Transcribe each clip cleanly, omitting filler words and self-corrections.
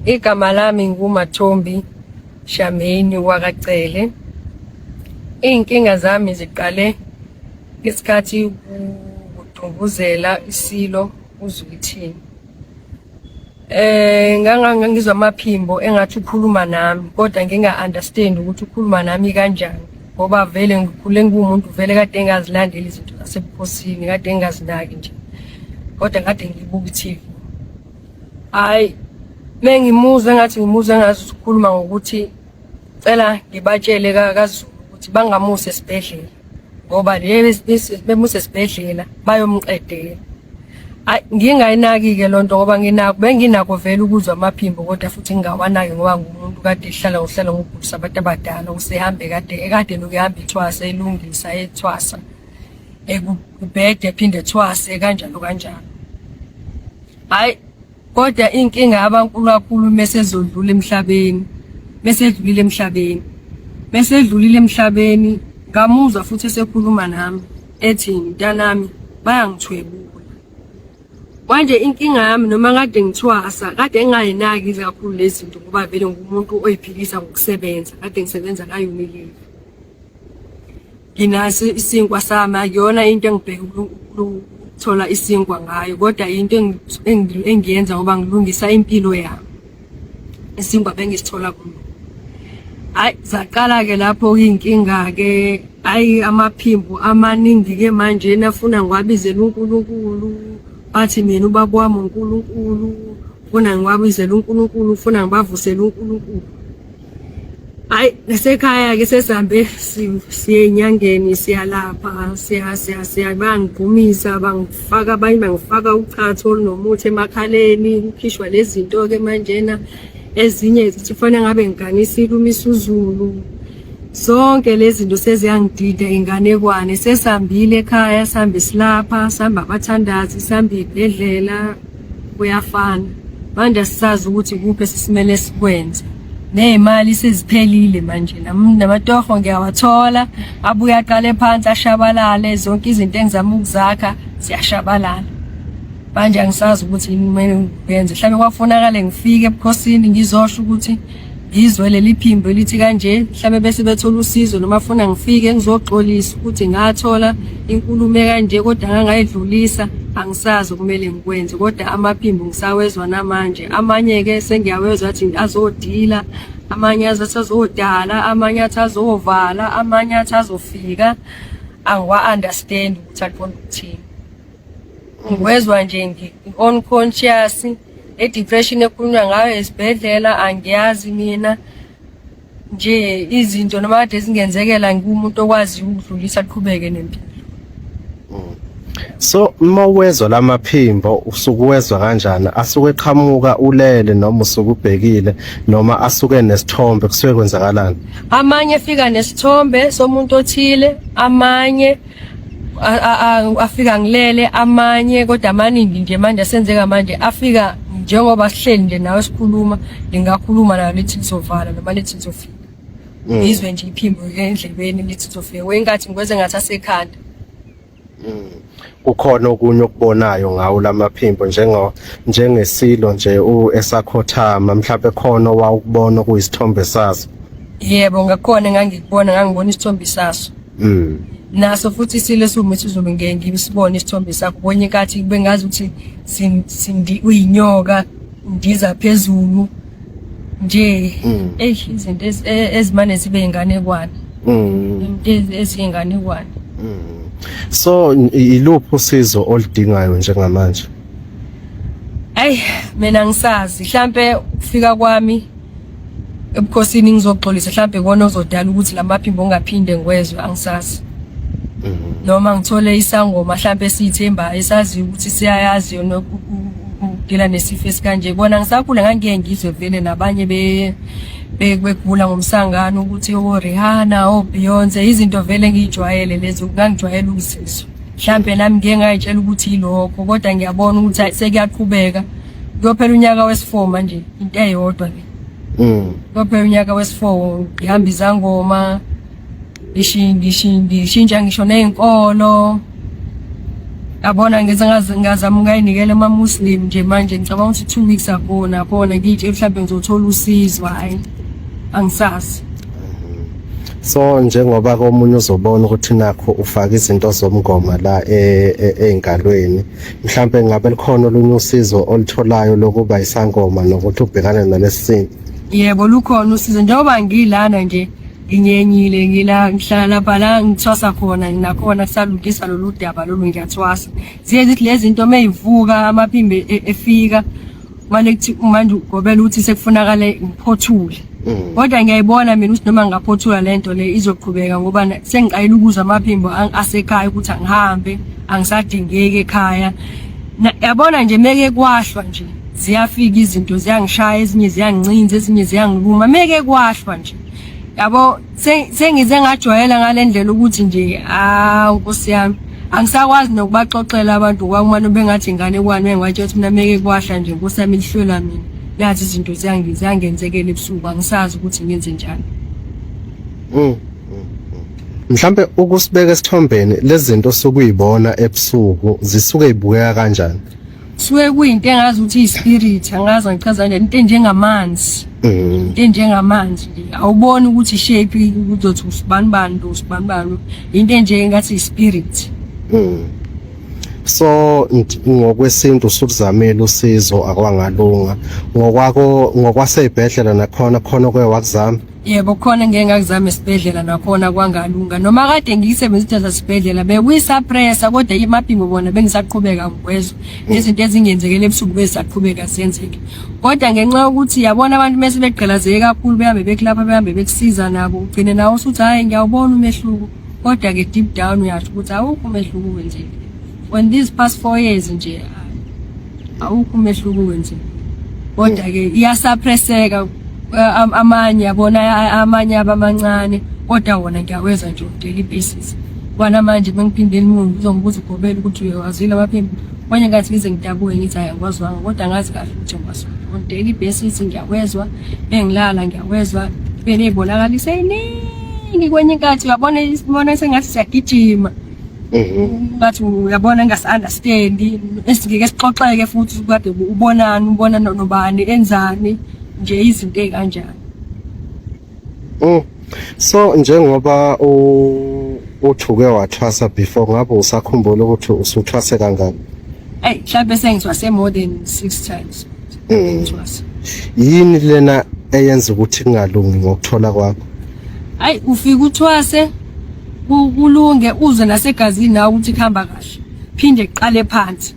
Igama lami nguMathombi Shameni wakaCele. Iy'nkinga zami ziqale ngesikhathi kudunguzela isilo uZwelithini. Ngangizwa amaphimbo engathi ukhuluma nami kodwa nginga-understand ukuthi ukhuluma nami kanjani ngoba vele ngikhule ngiwumuntu vele kade engazilandeli izinto zasebukhosini, kade engazinaki nje kodwa kade ngiyibuka i-TV. Hhayi, mengimuzwa engathi ngimuzwa engazi ukhuluma ngokuthi cela ngibatshele kaZulu ukuthi bangamusi esibhedlela ngoba bemuse esibhedlela bayomqedela. Ayi, ngingayinaki-ke loo nto ngoba nginako benginako vele ukuzwa amaphimbo kodwa futhi ngingawanaki ngoba ngumuntu kade ehlala ngokuhlala ngokugulisa abantu abadala usehambe kade ekade lokhu ehamba ethwasa elungisa ethwasa ekubhede ephinde ethwase kanjalo kanjalo. Hhayi, kodwa inkinga yabankulu kakhulu mesezodlula emhlabeni, mesedlulile emhlabeni, mesedlulile emhlabeni ngamuzwa futhi esekhuluma nami ethi mntanami bayangithwebula. Manje inkinga yami noma kade ngithwasa kade ngingayinaki kakhulu lezi zinto ngoba vele ngumuntu oyiphilisa ngokusebenza, kade ngisebenza la-Unilever. Nginaso isinkwa sami, akuyona into engibheke ukuthola isinkwa ngayo kodwa into engiyenza ngoba ngilungisa impilo yami. Isinkwa bengisithola kulo. Hhayi, zaqala-ke lapho iy'nkinga-ke, hhayi amaphimbo amaningi-ke manjena afuna ngiwabizele uNkulunkulu, bathi mina ubaba wami uNkulunkulu, ufuna ngiwabizele uNkulunkulu, ufuna ngibavusele uNkulunkulu. Hayi, nasekhaya-ke sesihambe siye enyangeni siyalapha siya bayangigqumisa bangifaka abanye bangifaka uchatho olunomuthi emakhaleni kukhishwa lezi zinto-ke manjena ezinye zithi kufanele ngabe ngiganisile uMisuzulu. Zonke lezi zinto seziyangidida inganekwane sesihambile ekhaya sihambe silapha sihamba abathandazi sihamba iy'bhedlela kuyafana manje asisazi ukuthi kuphi esisimele sikwenze ney'mali seziphelile manje namatoho ngiyawathola abuye aqale phansi ashabalale zonke izinto engizama ukuzakha ziyashabalala manje angisazi ukuthi yini kumele ngiyenze mhlawumbe kwafunakale ngifike ebukhosini ngizosho ukuthi ngizwe leli phimbo elithi kanje mhlawumbe bese bethola usizo noma funa ngifike ngizoxolisa ukuthi ngathola inkulumo kanje kodwa ngangayidlulisa angisazi okumele ngikwenze kodwa amaphimbo ngisawezwa namanje amanye-ke sengiyawezwa athi azodila amanye azathi azodala amanye athi azovala amanye athi azofika angiwa-understand ukuthi aqonda ukuthini ngiwezwa nje ngi-unconscious le-depression ekhulunywa ngayo esibhedlela angiyazi mina nje izinto noma kade zingenzekela ngiwumuntu okwaziyo ukudlulisa aqhubeke nempilo. So uma uwezwa lamaphimbo usuke uwezwa kanjani? Asuke eqhamuka ulele noma usuke ubhekile noma asuke nesithombe kusuke kwenzakalani? Amanye efika nesithombe somuntu othile, amanye afika ngilele amanye kodwa amaningi nje manje asenzeka manje afika njengoba sihleli nje nawe sikhuluma ngingakhuluma nayo lithi lizovala noma lithi lizofika ngizwe nje iphimbo endlebeni lithi lizofika kwenkathi ngikwenze ngathi asekhanda. Kukhona okunye okubonayo ngawo lamaphimbo njengo njengesilo nje u esakhothama mhlawumbe khona owawukubona okuyisithombe saso? Yebo, ngakhona engangikubona ngangibona isithombe saso. Naso futhi isilo esiwumithi uzobe ngeke ngisibone isithombe sakho kwenye inkathi bengazi ukuthi sindi uyinyoka ndiza phezulu nje eish izinto ezimane zibe inganekwane. Into eziyinganekwane. So iluphi usizo oludingayo njengamanje? Ayi mina ngisazi mhlambe ukufika kwami ebukhosini ngizoxolisa mhlambe ikona ozodala ukuthi lamaphimbo ngingaphinde ngiwezwe angisazi. Noma ngithole isangoma mhlambe esiyithembayo esaziyo ukuthi siyayazi yona ukudila nesifo esikanje. Kona ngisakhula ngangiye ngizwe vele nabanye begula ngomsangano ukuthi o-Rihanna, o-Beyonce izinto vele ngiyijwayele lezo ngangijwayele ukuzizwa. Mhlambe nami ngike ngayitshela ukuthi yilokho kodwa ngiyabona ukuthi hayi sekuyaqhubeka. Kuyophela unyaka wesi-4 manje into eyodwa le. Kuyophela unyaka wesi-4 ngihamba izangoma ngishintsha ngisho ney'nkolo. Yabona ngize ngazama ukuyinikela ama-Muslim nje manje ngicabanga ukuthi 2 weeks ago nakhona ngiyitshela mhlawumbe ngizothola usizo, hhayi angisazi. So njengoba komunye uzobona ukuthi nakho ufaka izinto zomngoma la ey'ngalweni, mhlampe ngabe likhona olunye usizo olutholayo lokuba isangoma nokuthi ubhekane nalesi simo? Yebo, lukhona usizo. Njengoba ngilana nje nginyenyile, ngila ngihlala lapha la ngithwasa khona, nakhona kusalungisa lolu daba lolu, ngiyathwasa. Ziye zithi lezi zinto meyivuka amaphimbo efika manje kuthi manje ugobela ukuthi sekufunakale ngiphothule. Kodwa ngiyayibona mina ukuthi noma ngingaphothula le nto le izoqhubeka ngoba sengiqalile ukuzwa amaphimbo asekhaya ukuthi angihambe, angisadingeki ekhaya. Yabona nje meke kwahlwa nje ziyafika izinto ziyangishaya, ezinye ziyangincinza, ezinye ziyangiluma meke kwahlwa nje. Yabo sengize ngajwayela ngale ndlela ukuthi nje awu Nkosi yami angisakwazi nokubaxoxela abantu kwakumane bengathi inganekwane engibatshela ukuthi mina meke kwahla nje Nkosi yami lihlwela mina nazi izinto ziyangenzekela ebusuku angisazi ukuthi ngenze njani. Mhlambe ukusibeka esithombeni lezi zinto osukuyibona ebusuku zisuke ibukeka kanjani? Suke kuyinto engazi ukuthi iyi-spirit, angazi ngichaza kanjani, into enjengamanzi. Into enjengamanzi nje awuboni ukuthi shape uzothi usibani bani lo usibani bani, into enje engathi i-spirit. So ngokwesintu usukuzamile usizo akwangalunga, ngokwako ngokwaseyibhedlela nakhona khona oke wakuzama? Yebo, khona engike ngakuzama esibhedlela nakhona kwangalunga. Noma kade ngiyisebenzisa zasibhedlela bekuyisuppressa kodwa imaphimbo bona bengisaqhubeka ngiwezwa. Nezinto ezingenzekela ebusuku bezisaqhubeka zenzeke. Kodwa ngenxa yokuthi yabona abantu mese begqilazeke kakhulu behambe bekulapha behambe bekusiza nabo ugcine nawe usuthi hhayi ngiyawubona umehluko. Kodwa-ke deep down uyasho ukuthi awukho umehluko owenzekile. When these past 4 years nje awukho umehluko owenzekile. Kodwa-ke iyasuppresseka amanye yabona amanye abamancane kodwa wona ngiyawezwa nje on daily basis. Kwana manje mengiphinde emuva uzongibuza ugobela ukuthi uyawazwile amaphimbo. Kwenye inkathi ngize ngidabuke ngithi hhayi angiwazwanga kodwa ngazi kahle ukuthi ngiwazwile. On daily basis ngiyawezwa, bengilala ngiyawezwa, beney'bonakaliso ey'ningi kwenye inkathi uyabona isibona sengathi siyagijima. Ngathi uyabona ngingasi-understand-i esingeke sixoxeke futhi kade ubonani ubona nobani enzani nje izinto ey'kanjalo. So njengoba uthuke wathwasa before ngabe usakhumbula ukuthi usuthwase kangaki? Eyi mhlampe sengithwase more than 6 times. Ngithwasa. Yini lena eyenza ukuthi kungalungi ngokuthola kwakho? Hayi ufika uthwase kulunge uze nasegazini nawe ukuthi kuhamba kahle. Phinde kuqale phansi.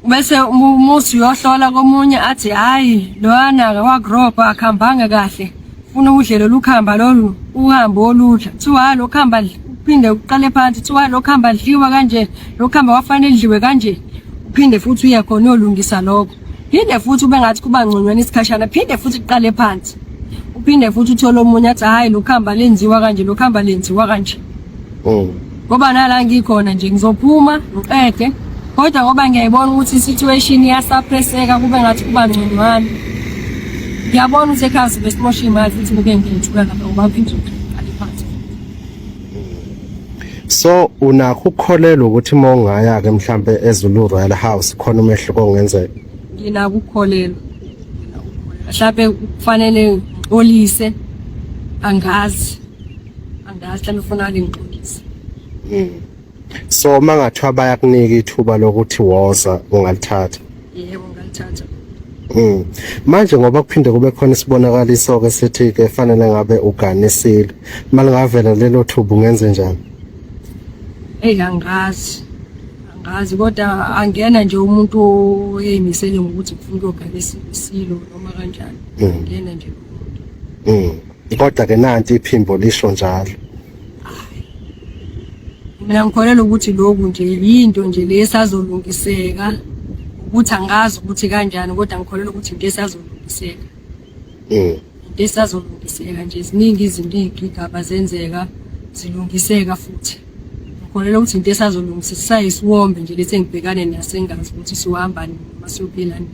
Bese umusi uyohlola komunye athi hayi loyana wakurobha akuhambanga kahle. Funa udle lolu khamba lolu uhambe oludla. Kuthiwa hayi lo khamba uphinde uqale phansi kuthiwa lo khamba dliwa kanje lo khamba wafanele lidliwe kanje. Uphinde futhi uye khona uyolungisa lokho. Phinde futhi ube ngathi kuba ngconywana isikhashana phinde futhi kuqale phansi. Uphinde futhi uthole omunye athi hayi lo khamba lenziwa kanje lo khamba lenziwa kanje. Ngoba nala ngikhona nje ngizophuma ngiqede kodwa ngoba ngiyayibona ukuthi i-situation iyasuppresseka kube ngathi kuba ngconywana. Ngiyabona ukuthi ekhaya sibe simosha imali futhi kube ngiyithuka lapha ngoba phinde uqale phansi. So unakho ukukholelwa ukuthi uma ungaya ke mhlambe eZulu Royal House khona umehluko ongenzeka? Nginako ukukholelwa. Mhlambe kufanele ngixolise angazi. Angazi mhlambe kufanele ngixolise. So uma ngathiwa bayakunika ithuba lokuthi woza ungalithatha? Yebo ngalithatha. Manje ngoba kuphinde kube khona isibonakaliso ke sithi ke fanele ngabe uganisile. Malingavela lelo thuba ungenze njani? Eyi angazi. Angazi kodwa angena nje umuntu oyimisele ngokuthi ufuna ukuyoganisa isilo noma kanjani. Angena nje umuntu. Kodwa ke nanti iphimbo lisho njalo. Mina ngikholelwa ukuthi lokhu nje yinto nje le esazolungiseka ukuthi angazi ukuthi kanjani kodwa ngikholelwa ukuthi into esazolungiseka. Into esazolungiseka nje ziningi izinto iy'gigaba zenzeka zilungiseka futhi. Ngikholelwa ukuthi into esazolungiseka sayisiwombe nje lesi engibhekane naso engazi ukuthi siyohamba nini noma siyophela nini.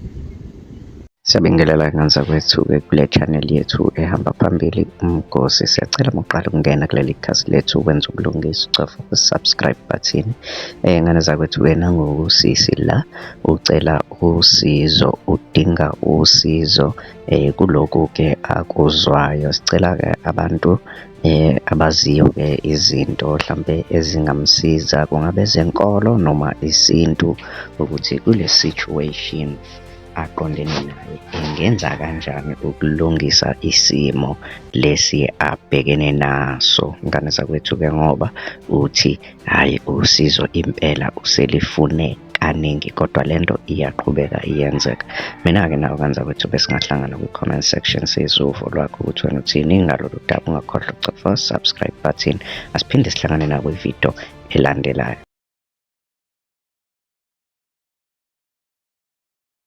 Siyabingelela ngane zakwethu-ke kule channel yethu ehamba phambili Umgosi. Siyacela uma uqala ukungena kuleli khasi lethu wenze ubulungisa ucofa ku-subscribe button. Ngane zakwethu-ke nangu usisi la ucela usizo, udinga usizo kulokhu-ke akuzwayo. Sicela-ke abantu abaziyo-ke izinto hlampe ezingamsiza kungabe ezenkolo noma isintu ukuthi kule situation aqondene naye engenza kanjani ukulungisa isimo lesi abhekene naso ngane zakwethu-ke ngoba uthi hhayi usizo impela uselifune kaningi kodwa lento iyaqhubeka iyenzeka. Mina-ke nawe ngane zakwethu besingahlangana kwi-comment section sizwe uvo lwakho ukuthi wena uthini ngalolu daba. Ungakhohlwa ukucofa subscribe button. Asiphinde sihlangane nakwividiyo elandelayo.